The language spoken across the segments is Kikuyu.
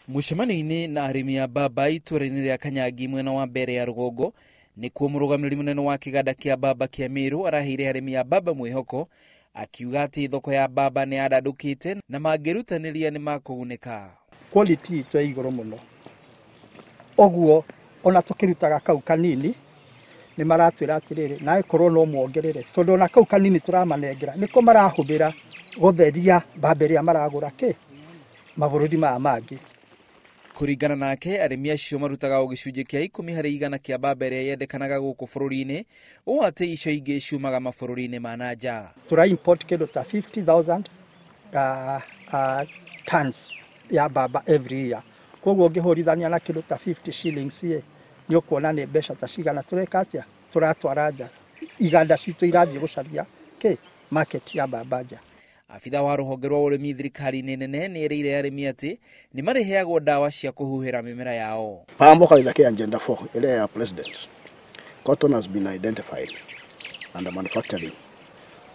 Mũcemanio-inĩ na arĩmi a mbamba itũra-inĩ rĩa Kanyangi mwena wa mbere ya rũgongo nĩkuo mũrũgamĩrĩri mũnene wa kĩganda kĩa mbamba kĩa Meru araheire arĩmi a mbamba mwĩhoko akiuga atĩ thoko ya mbamba nĩ yandandũkĩte na mangĩrutanĩria nĩ makũgunĩka. Quality itũ ĩ igũrũ mũno, ũguo ona tũkĩrutaga kau kanini nĩ maratwĩra atĩrĩrĩ, na ĩkorwo no muongerere, tondũ ona kau kanini tũramanengera nĩko marahũthĩra gũtheria mbamba ĩrĩa maragũra kĩ mabũrũri maya mangĩ. Kũringana nake, arĩmi acio marutaga o gĩcunjĩ kĩa 10 harĩ igana kĩa mbamba ĩrĩa yendekanaga gũkũ bũrũri-inĩ, ũũ atĩ icio ingĩ ciumaga mabũrũri-inĩ ma na nja. Tũra import kĩndũ ta 50,000 tons ya mbamba every year. Koguo ũngĩhũrithania na kĩndũ ta 50 shillings ĩ, nĩ ũkuona nĩ mbeca ta cigana tũreka atĩa tũratwara nja. Iganda citũ irathiĩ gũcaria kĩ market ya mbamba nja. Abitha wa rũhonge rwa ũrĩmi thirikari-inĩ nene nĩ erĩire arĩmi atĩ nĩ marĩheagwo ndawa cia kũhuhĩra mĩmera yao. Pambo kalidhake agenda 4 ile ya president. Cotton has been identified under manufacturing.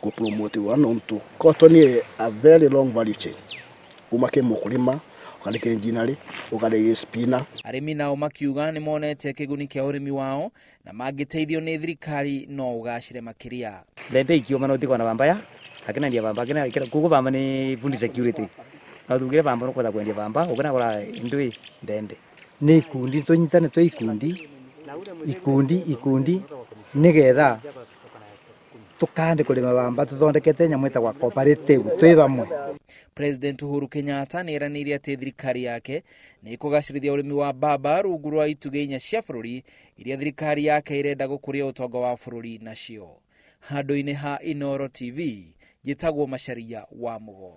Ku promote one on two. Cotton is a very long value chain. Kuma ke mukulima, ukaleke engineering, ukaleke spinner. Arĩmi nao makiuga nĩ monete kĩguni kĩa ũrĩmi wao na mangĩteithio nĩ thirikari no ũgacĩre makĩria. Mbembe ikiuma no thikona bambaya akina ndia bamba akina kira kuko bamba ni fundi security na thugire bamba no kwenda kwendia bamba ukina kora indui mbembe ni ikundi tunyitane twi ikundi ikundi ikundi nigetha tukande kulima bamba tuthondekete nyamu ĩtagwo cooperative twi bamwe. President Uhuru Kenyatta nĩ eranĩire atĩ thirikari yake nĩ ĩkũgacĩrithia ũrĩmi wa mbamba rungu rwa itugĩ inya cia bũrũri iria thirikari yake ĩrenda gũkũria ũtonga wa bũrũri nacio. Handũ-inĩ ha Inooro TV njĩtagwo Macharia wa Mũgo.